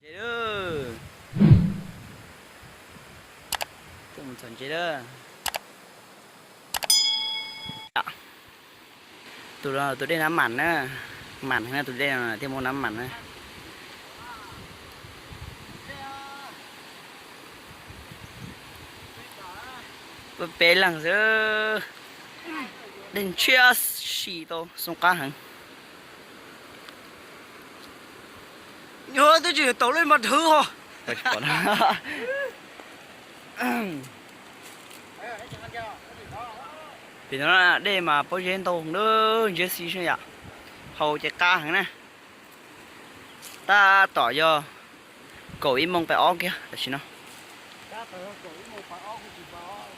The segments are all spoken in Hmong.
Ntses lawm. Tuaj mus txhom ntses lawm. Tus no tus dej nab mam na, mam heev na, tus dej no thiaj muaj nab mam na. Peb leeg xwb, dej ntshiab si tau xoo qab heev. Yog twb tsis tau lub mas dhwv ho. Pem no dej mas pob zeb ntau heev, ntshiab si xwb yom. Haus ces qab heev na. Tab tom yog kaum ib moos pais ob kiag tam sim no.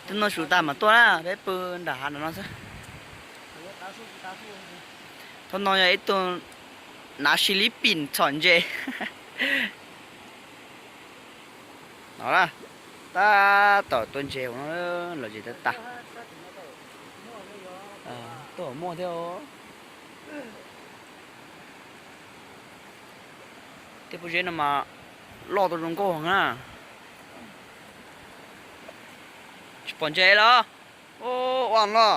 Twb noj su tag mas tuaj na, peb pw nram hav nram no xwb. Thaum no yog ib tug nav si lib pim txhom ntses. No na, tab tom tua ntses no, los ntses tag tag. Tuaj muaj thiab. Tej pob zeb no mas loj tau zoo nkauj heev na. Tsis pom ntses los? Ua no,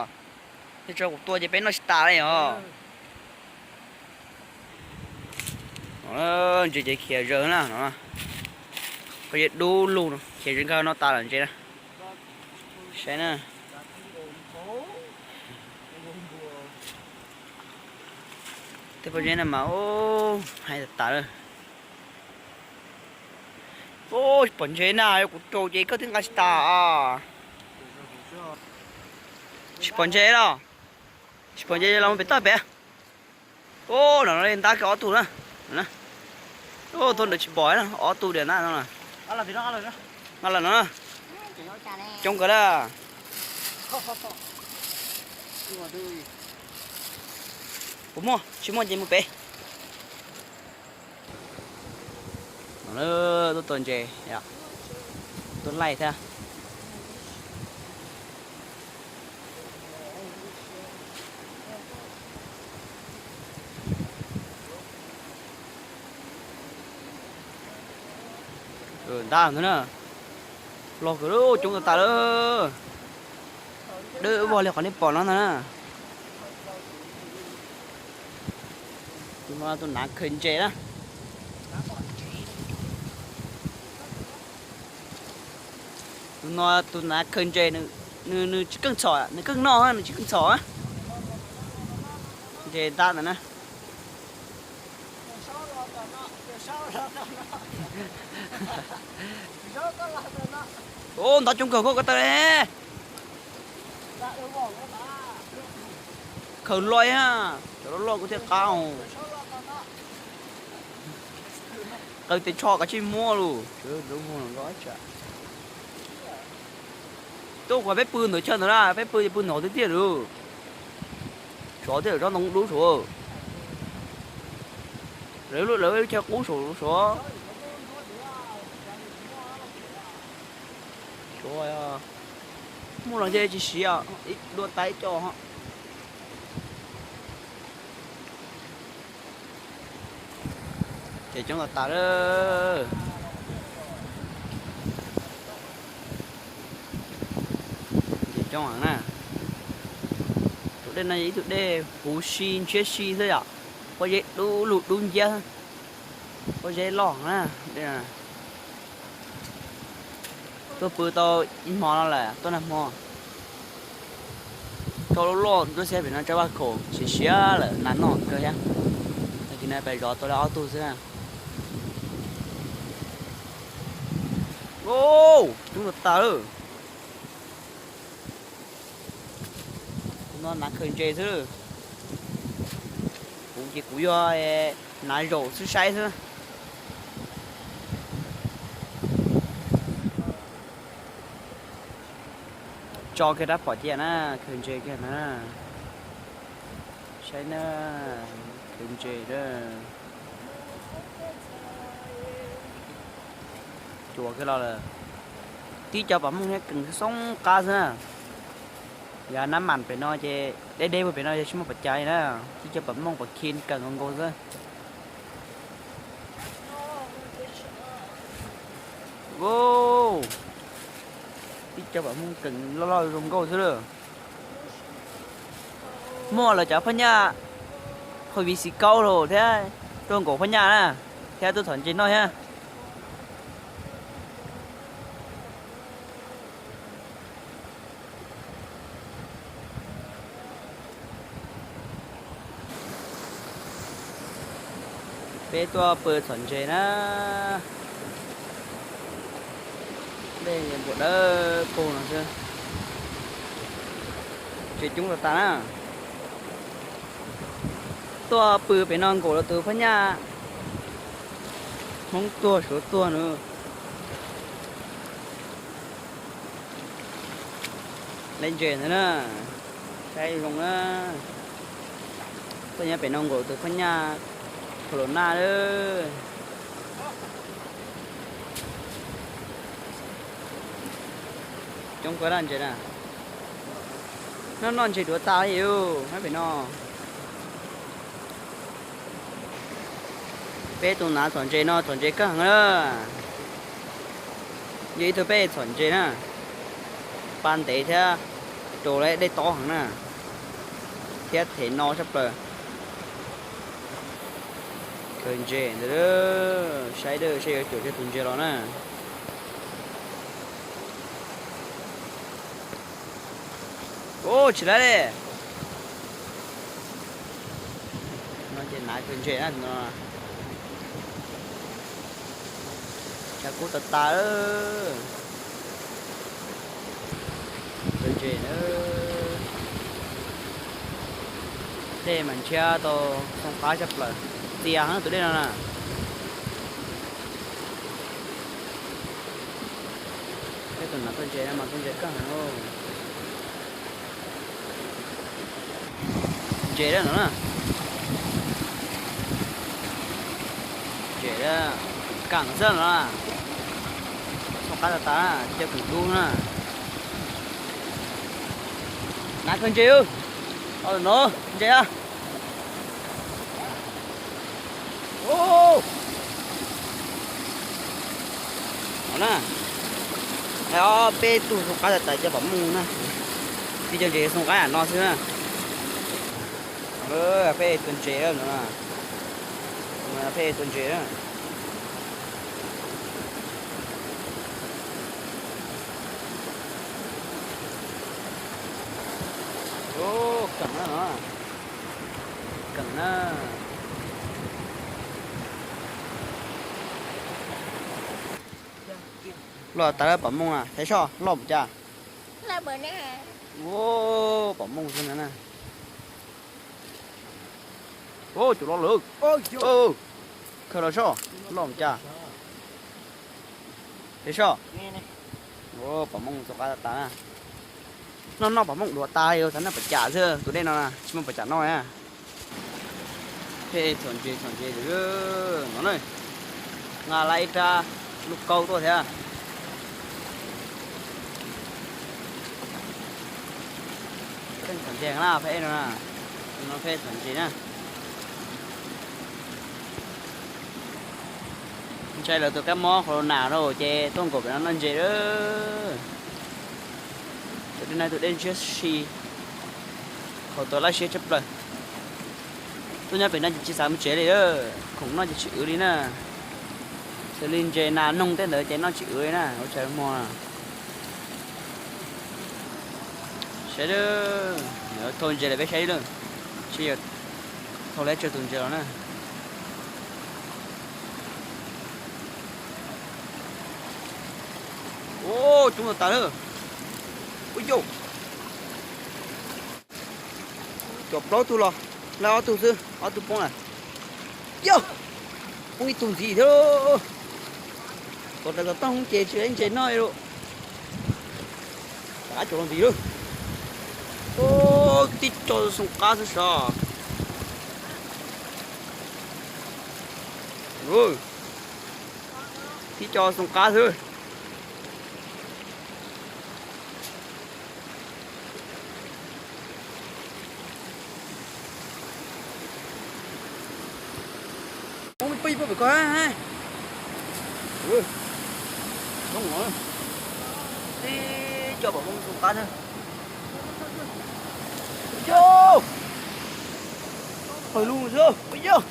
nej tso kuv tua ces peb noj tsis tas li os. Ntses ces khiav zaws na no. Pob zeb dub lug no khiav zaws nkag no tas lawm ntses na. Saib na. Tej pob zeb no mas hais tas tas lawm. Tsis pom ntses na, yog kuv rau ces koj twb nqa tsis tas. Tsis pom ntses los? Tsis pom ntses los mus pem toj pem. Ub, no li ntab kiag ob tug na. Ub, thaum ntawd tsis pom na, ob tug diam ntab no. Nqa los no na. Coob kawg na. Kuv muaj, tsis muaj ces mus pem. Tuaj tua ntses, tuaj laij thiab. Ntab ntawd na, loj kawg, coob tas tas lawm. Dawb vog li qhov nej pom no ntag na. Tus no tus nav khaws ntses na. Tus no tus nav khaws ntses, nws tsis keej txhom, nws keej noj, nws tsis keej txhom. Ntses ntab ntawd na. Ub, ntab coob kawg, koj taw ne. Khaws loj, cov loj loj kuv thiaj qab os. Qaws tes tsho kav tsij muab lus. Tuaj qhov peb pw ntawm chaw ntawd na, peb pw pw ntawd tiag tiag lawm. Suav thiab, tsob ntoo dub suav. Lawv lub chaw qub suav suav. Suav muaj los ntshe tsis siav, ib dua tas ib co. Ces coob tas tas lawm. Ces coob heev na. Tus dej no yog ib tug dej huv si ntshiab si xwb yom. Pob zeb dub lug dub nciab, pob zeb loj na. Tuaj pw tau ib hmo no lawm, tuaj nag hmo. Tau lub loj nruab xiab pem no tsab vaj khaum siav siav lawm, nas noj kawg thiab. Tag kis no pais zov tau li ob tug xwb na. Coob tas tas lawm. Tus no nav khaws ntses xwb. Kuv ces kuv yog nav zaum xwb saib xwb. Tso kiag rab phom cia na, khaws ntses kiag na. Saib na, khaws ntses na. Cuam kiag los lawm. Tib co pam mooj thiab kees xoob qab xwb na. Yog nab mam pem no ces deb deb puag pem no ces tsis muaj pam cas li na. Tib co pam mooj pam khi kees nkaus nkaus xwb. Nkauj, tib co pom Hmoob kees loj loj zoo nkauj xwb lawm. Muaj lawv cov phab nyaj, P V C Gold thiab, tuaj nkaum phab nyaj na, thiab tuaj txhom ntses noj thiab. Peb tuaj pw txhom ntses na. Dej npuam dawb paug no xwb. Ntses coob tas tas na. Tuaj pw pem no nkaum lawv tus phab nyaj, Hmoob tuag Suav tuag na. Lej ntses ntawd na, saib zoo na. Tuaj nyob pem no nkaum tus phab nyaj Corona lawm. Coob kawg na ntses na. Noj noj ntses duav tas li os, nyob pem no. Peb tus nav txhom ntses no txhom ntses kawg heev na. Yog ib tug peb txhom ntses na, pa ntev thiab, rau lawv dej tob heev na, thiab them no tshaj plaws. Khaws ntses ntawd, saib dawb saib yuav cuam kiag tus ntses los na. Ub, tsis laib li. No ces nav khaws ntses na no. Tshav kub tas tas. Khaws ntses na. Dej mas ntshiab tau, xoo qab tshaj plaws, txias heev tus dej no na. Peb tus nav tuaj ntses no mas tuaj ntses kawg heev. Ntses lawm no na. Ntses lawm, keem xwb no na. Xoo qab tas tas, cov keem dub na. Nav khaws ntses. No ntses a. No na, ob peb tug xoo qab tas tas cov pom mooj na. Tib co ntses xoo qab yam no xwb na. Peb tua ntses no, peb tua ntses. Keem na no, keem na. Loj tas lawm pom mooj na, saib soj loj mus cas. Ua pom mooj xwb na. Ua cov loj lawm. Khaws los soj loj mus cas. Saib soj. Ua pom mooj xoo qab tas tas na. Noj noj pom mooj duav tas li, xav noj pas cas xwb, tus dej no tsis muaj pas cas noj na. Peb txhom ntses txhom ntses no na, nqa lawm ib rab lub kaub tuaj thiab. Peb txhom ntses na, peb no, no peb txhom ntses na. Ntshai lawv tus kab mob corona rau ces tuaj nkaum pem no noj ntses lawm. Tus dej no tus dej ntshiab si, qhov tuaj laj siab tshaj plaws. Tuaj nyob pem no ces tsis xav mus tsev li, khoom noj ces tsis wv li na. Xws li ntses nas noog tej ntawd ces noj tsis wv li na, ua tsaug hmo. Saib, thau ntses lawm peb saib lawm, tsis yog thau lawm tsawg tus ntses los na. Ua coob tas tas lawm. Ua yau, cov plaub tug los, lawm ob tug xwb, ob tug poob lawm. Yog, poob ib tug ntxiv thiab. Tom tas tom tooj ces tsis ntses noj li. Ab, cov los ntxiv lawm. Tib co xoo qab xwb sav. Tib co xoo qab xwb. Peb peb peb ko, ua, Coob no, tib co pom muaj xoo qab thiab. Yog, hais lus xwb, ua yog.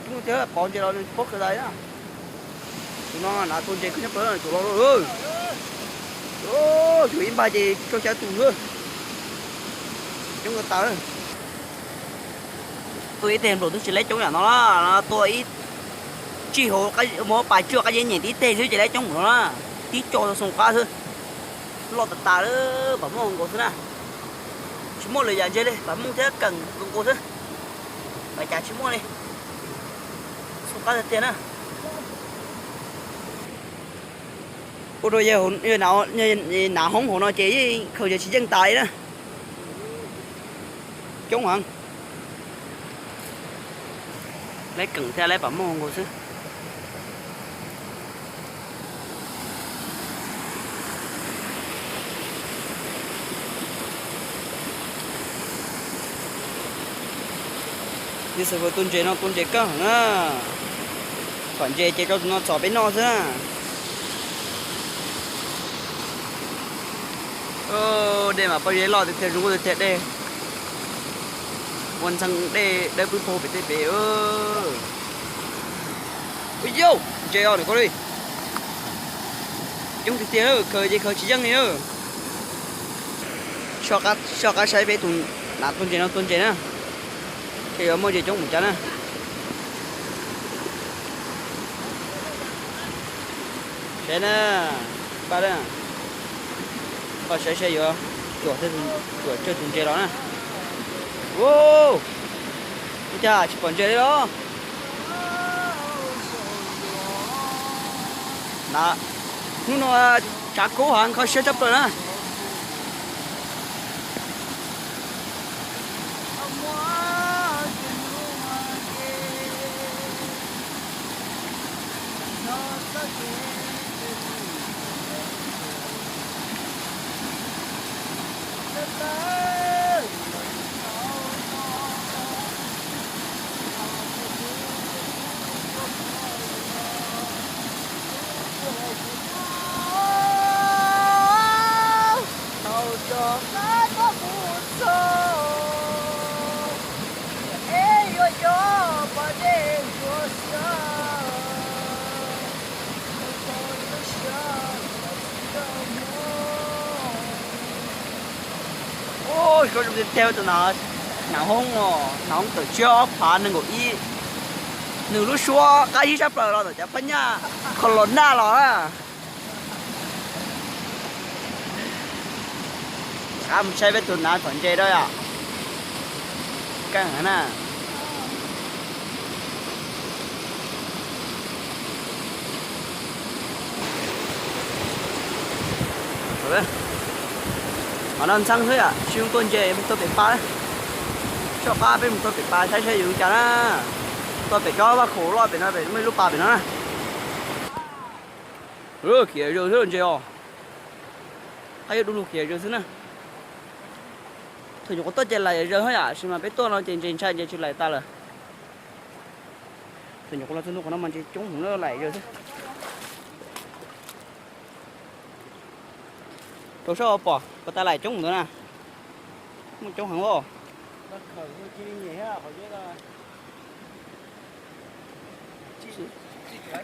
Coob thiab, pov ntses los nws pob kawg dais na. Tus no hnav tua ntses kawg nyob plaws, tus los, tus ib npag ces tsawg xya tus xwb. Coob tas tas. Tua ib teg nplaum twb tsis leb coob yam no na, tua ib tsij hauv muab pas tswj qab zib nyem tib teg xwb ces leb coob npaum no na. Tib co xoo qab xwb, loj tas tas, pam muj nkaus xwb na. Tsis muaj lwm yam ntses li, pam muj thiab keem nkaus nkaus xwb, pam cas tsis muaj li. Xoo qab tiag tiag na. Ua rau yawg hnav hoob hauv no ces yeej khaws yawg tsis yeej tas li na. Coob heev. Leb keem thiab leb pam muj nkaus xwb. Yog xav tua ntses no tua ntses kawg heev na. Txhom ntses ces rau tus no txhom peb noj xwb na. Dej mas pob zeb loj tiag tiag, zoo nkauj tiag tiag dej. Ua ntxeev dej dawb paug pem tej pem. Ua yauj, ntses os, koj li. Coob tiag tiag, khaws ces khaws tsis yeej li na. Soj qab saib peb tus hnav tua ntses no tua ntses na, seb yuav muaj ntses coob mus cas na. Saib na, npaj na, npaj saib saib yuav cuam, cuam tsawg tus ntses los na. Ua, ua cas tsis pom ntses li los? Na, hnub no tsav kub heev, kho siab tshaj plaws na. Ua, zoo tiag tiag tus hnav hoob, hnav hoob tawm tsiab ob phav nees nkaum ib. Nws lub suab qab zib tshaj plaws los ntawm cov phab nyaj kho los naj los na. Rov qab mus saib peb tus hnav txhom ntses rau yom. Keej heev na. Qhov no ntxeev xwb yom, tsis zoo tua ntses, mus tua pem pas. Soj qab peb mus tua pem pas saib saib yuav li cas na. Tua pem tsob vaj khaum loj pem no, pem muaj ib lub pas pem no na. Khiav zaws xwb ntses os. Qab yuav du lug khiav zaws xwb na. Thaum nyuam qhuav tuaj ces laim zaws hab yom, tab sis mas peb tuaj no ces ntses ntshai ntses tsis laim tas lawm. Thaum nyuam qhuav los txog ntua qhov no mas ntses coob heev na, laim zaws xwb. Rau sab pom puas tas laim coob ntawd na. Muaj coob heev os.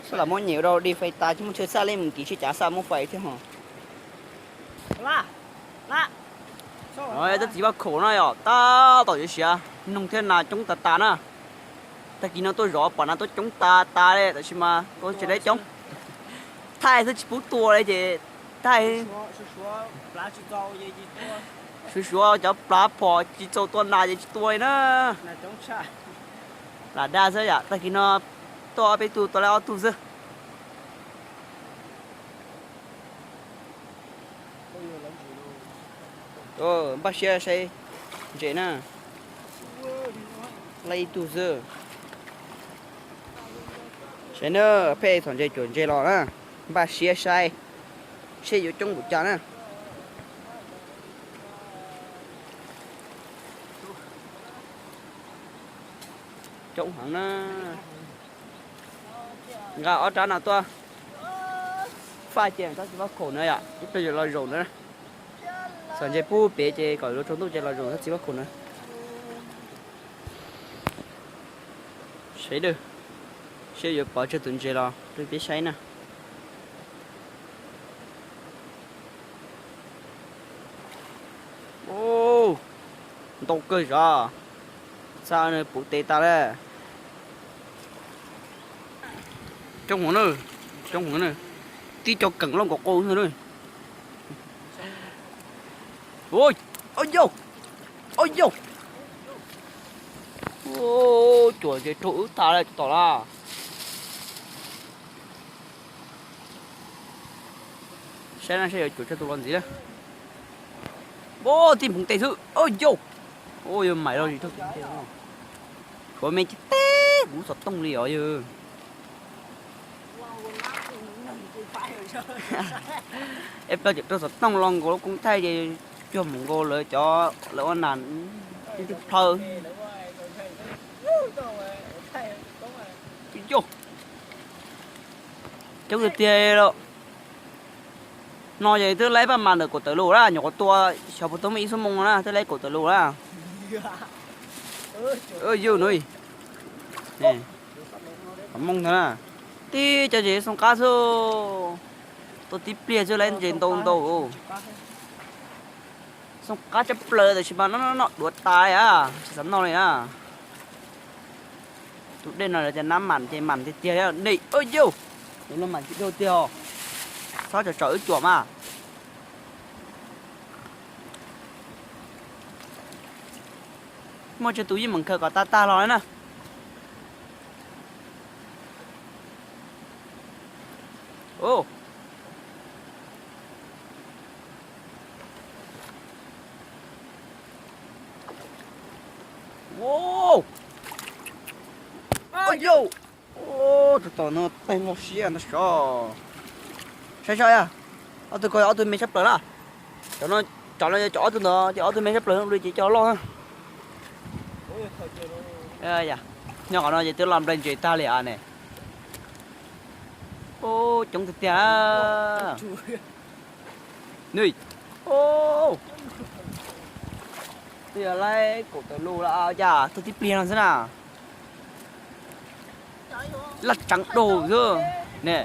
Xab lam muab nyem rau di fais tas tsis muaj chaw xaj li mus kiv sib cav xaj muab fais thiab ho. Tab txiv vaj khaum no yom, tab tom yuav siav, noog thiab nas coob tas tas na. Tag kis no tuaj zov pom nas tuaj coob tas tas li, tab sis mas tsis leb coob. Thaij xwb tsis pub tua li ces thaij. Suav suav cov plav phom tsis txaus tua nas ces tsis tua li na. Lam dag xwb yom, tag kis no tuaj ob peb tug tua lab ob tug xwb. Npaj siab saib ntses na. Lab ib tug xwb. Saib na, pheej txhom ntses cuam ntses los na. Npaj siab saib seb yuav coob npaum cas na. Coob heev na. Nqa ob rab no tuaj. Faj ces txhob txiv faj khaum na yom, ib pliag yuav los zaum na. Txhom ntses pub pem ces kom yuav tsaus ntuj ces los zaum txhob txiv faj khaum na. Saib dawb, seb yuav pov tsawg tus ntses los rau peb saib na. Ntau kawg zog, txha nws puv tes tas lawm. Coob heev na, coob heev na, tib co keem loj nkaus qau ntag na. Ua, ua yau, ua yau, cuam ntses raug wb tas lawm tom lawm. Saib na, saib yuav cuam tsawg tus los ntxiv na. Ua, tib nphoo tes xwb, ua yau, ua yau, mais los tsis raug tes. Tshuav me ces teb kuv xov tooj li os yawg. Ib pliag ces raug xov tooj los nkaus lub koob thaij ces cuag mus nkaus lawv cov lawv ua nas tib plhaw. Yau, coob tiag tiag lawm. No ces twb laib paj mas ntawm kaum tawm lus na, nyuam qhuav tua xyov puas tau muaj ib xuab moos no na twb laib kaum tawm lus na. Yus no, qhov mooj ntag na, tib co ntses xoo qab xwb, tua tib pliag xwb laib ntses ntau ntau. Xoo qab tshaj plaws tab sis mas no no duav tas a, tsis xav noj li na. Tus dej no lawv tias nab mam ces mam tiag tiag li dej. Yus, tus no mam tsis dog tiag os. Txhob tsom tsom wb cuam mas. Muaj tsawg tus yeej meem khaws kom tag tag los na. Ua, yus, tus tom no teg loj siab ntag sov. Saib saib yog ob tug ko, ob tug me tshaj plaws na. Cov no, cov no yog cov ob tug ntawd ces ob tug me tshaj plaws li ces cov loj na. Nyob qhov no ces twb los nplai ntses tag li ne. Coob tiag tiag. Twb yog laib kaum tawm lus los cas tua tib pliag no xwb na. Laj tseev daus xwb ne.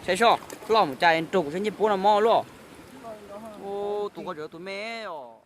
Saib soj, loj mus cas nrug kuv saib ncej puab no mob luaj. Tus ko tseem yog tus me os.